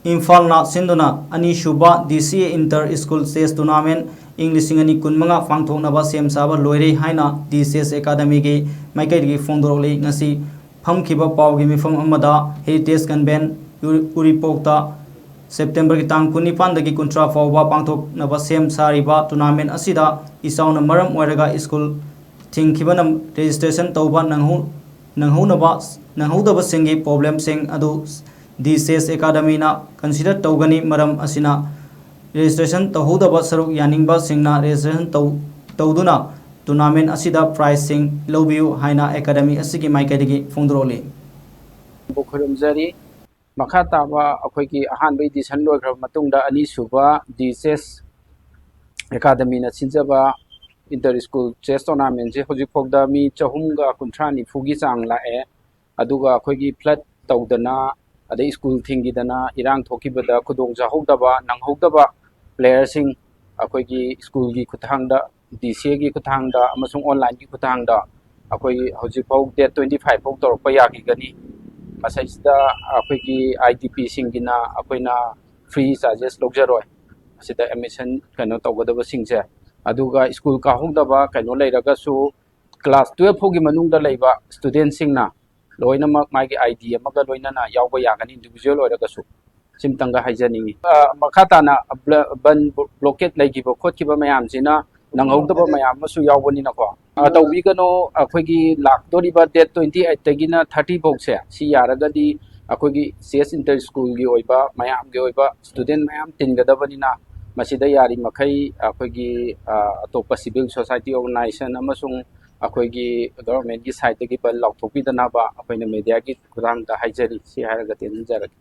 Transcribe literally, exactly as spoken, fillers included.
ꯏꯝꯐꯥꯜꯅ ꯁꯤꯟꯗꯨꯅ ꯑꯅꯤꯁꯨꯕ D C A Inter School Chess Tournament ꯏꯪ ꯂꯤꯁꯤꯡ ꯑꯅꯤ ꯀꯨꯟꯃꯉꯥ ꯄꯥꯡꯊꯣꯛꯅꯕ ꯁꯦꯝ ꯁꯥꯕ ꯂꯣꯏꯔꯦ ꯍꯥꯏꯅ D C S Academyꯒꯤ ꯃꯥꯏꯀꯩꯗꯒꯤ ꯐꯣꯡꯗꯣꯔꯛꯂꯤ꯫ ꯉꯁꯤ ꯐꯝꯈꯤꯕ ꯄꯥꯎꯒꯤ ꯃꯤꯐꯝ ꯑꯃꯗ Heritage Convent ꯎꯔꯤꯄꯣꯛꯇ Septemberꯒꯤ ꯇꯥꯡ ꯀꯨꯟꯅꯤꯄꯥꯟꯗꯒꯤ ꯀꯨꯟꯊ꯭ꯔꯥ ꯐꯥꯎꯕ ꯄꯥꯡꯊꯣꯛꯅꯕ ꯁꯦꯝ ꯁꯥꯔꯤꯕ tournament ꯑꯁꯤꯗ ꯏꯆꯥꯎꯅ ꯃꯔꯝ ꯑꯣꯏꯔꯒ school ꯊꯤꯡꯈꯤꯕꯅ registration ꯇꯧꯕ ꯅꯪꯍꯧ-, ꯅꯪꯍꯧꯅꯕ, ꯅꯪꯍꯧꯗꯕꯁꯤꯡꯒꯤ problemꯁꯤꯡ ꯑꯗꯨ D C S Academyꯅ consider ꯇꯧꯒꯅꯤ꯫ ꯃꯔꯝ ꯑꯁꯤꯅ registration ꯇꯧꯍꯧꯗꯕ ꯁꯔꯨꯛ ꯌꯥꯅꯤꯡꯕꯁꯤꯡꯅ registration ꯇꯧ-, ꯇꯧꯗꯨꯅ tournament ꯑꯁꯤꯗ prizeꯁꯤꯡ ꯂꯧꯕꯤꯌꯨ ꯍꯥꯏꯅ Academy ꯑꯁꯤꯒꯤ ꯃꯥꯏꯀꯩꯗꯒꯤ ꯐꯣꯡꯗꯣꯔꯛꯂꯤ꯫ ꯈꯨꯔꯨꯝꯖꯔꯤ꯫ ꯃꯈꯥ ꯇꯥꯕ ꯑꯩꯈꯣꯏꯒꯤ ꯑꯍꯥꯟꯕ edition ꯂꯣꯏꯈ꯭ꯔꯕ ꯃꯇꯨꯡꯗ ꯑꯅꯤꯁꯨꯕ D C S Academyꯅ ꯁꯤꯟꯖꯕ Inter School Chess Tournamentꯁꯦ ꯍꯧꯖꯤꯛꯐꯥꯎꯗ ꯃꯤ ꯆꯍꯨꯝꯒ ꯀꯨꯟꯊ꯭ꯔꯥ ꯅꯤꯐꯨꯒꯤ ꯆꯥꯡ ꯂꯥꯛꯑꯦ꯫ ꯑꯗꯨꯒ ꯑꯩꯈꯣꯏꯒꯤ flood ꯇꯧꯗꯅ, ꯑꯗꯩ school ꯊꯤꯡꯈꯤꯗꯅ, ꯏꯔꯥꯡ ꯊꯣꯛꯈꯤꯕꯗ ꯈꯨꯗꯣꯡ ꯆꯥꯍꯧꯗꯕ, ꯅꯪꯍꯧꯗꯕ playerꯁꯤꯡ ꯑꯩꯈꯣꯏꯒꯤ schoolꯒꯤ ꯈꯨꯠꯊꯥꯡꯗ, D C Aꯒꯤ ꯈꯨꯠꯊꯥꯡꯗ ꯑꯃꯁꯨꯡ onlineꯒꯤ ꯈꯨꯠꯊꯥꯡꯗ ꯑꯩꯈꯣꯏ ꯍꯧꯖꯤꯛꯐꯥꯎ date twenty five ꯐꯥꯎ ꯇꯧꯔꯛꯄ ꯌꯥꯈꯤꯒꯅꯤ꯫ ꯃꯁꯤꯗꯩꯁꯤꯗ ꯑꯩꯈꯣꯏꯒꯤ I D Pꯁꯤꯡꯒꯤꯅ ꯑꯩꯈꯣꯏꯅ free charges ꯂꯧꯖꯔꯣꯏ꯫ ꯑꯁꯤꯗ admission ꯀꯩꯅꯣ ꯇꯧꯒꯗꯕꯁꯤꯡꯁꯦ꯫ ꯑꯗꯨꯒ school ꯀꯥꯍꯧꯗꯕ ꯀꯩꯅꯣ ꯂꯩꯔꯒꯁꯨ class twelve ꯐꯥꯎꯒꯤ ꯃꯅꯨꯡꯗ ꯂꯩꯕ studentꯁꯤꯡꯅ ꯂꯣꯏꯅꯃꯛ ꯃꯥꯒꯤ I D ꯑꯃꯒ ꯂꯣꯏꯅꯅ ꯌꯥꯎꯕ ꯌꯥꯒꯅꯤ, individual ꯑꯣꯏꯔꯒꯁꯨ꯫ ꯁꯤꯝꯇꯪꯒ ꯍꯥꯏꯖꯅꯤꯡꯉꯤ꯫ ꯑ, ꯃꯈꯥ ꯇꯥꯅ ꯕ꯭ꯂ-, ꯕꯟ ꯕ꯭ꯂꯣꯀꯦꯠ ꯂꯩꯈꯤꯕ ꯈꯣꯠꯈꯤꯕ ꯃꯌꯥꯝꯁꯤꯅ ꯅꯪꯍꯧꯗꯕ ꯃꯌꯥꯝ ꯑꯃꯁꯨ ꯌꯥꯎꯕꯅꯤꯅꯀꯣ꯫ ꯑ, ꯇꯧꯕꯤꯒꯅꯣ꯫ ꯑꯩꯈꯣꯏꯒꯤ ꯂꯥꯛꯇꯣꯔꯤꯕ date twenty eight ꯇꯒꯤꯅ thirty ꯐꯥꯎꯁꯦ, ꯁꯤ ꯌꯥꯔꯒꯗꯤ ꯑꯩꯈꯣꯏꯒꯤ Chess Inter Schoolꯒꯤ ꯑꯣꯏꯕ, ꯃꯌꯥꯝꯒꯤ ꯑꯣꯏꯕ student ꯃꯌꯥꯝ ꯇꯤꯟꯒꯗꯕꯅꯤꯅ, ꯃꯁꯤꯗ ꯌꯥꯔꯤꯃꯈꯩ ꯑꯩꯈꯣꯏꯒꯤ, ꯑ, ꯑꯇꯣꯞꯄ civil society organization ꯑꯃꯁꯨꯡ ꯑꯩꯈꯣꯏꯒꯤ governmentꯀꯤ sideꯇꯒꯤ ꯕꯟ ꯂꯥꯎꯊꯣꯛꯄꯤꯗꯅꯕ ꯑꯩꯈꯣꯏꯅ mediaꯒꯤ ꯈꯨꯠꯊꯥꯡꯗ ꯍꯥꯏꯖꯔꯤ꯫ ꯁꯤ ꯍꯥꯏꯔꯒ ꯇꯦꯟꯖꯔꯒꯦ꯫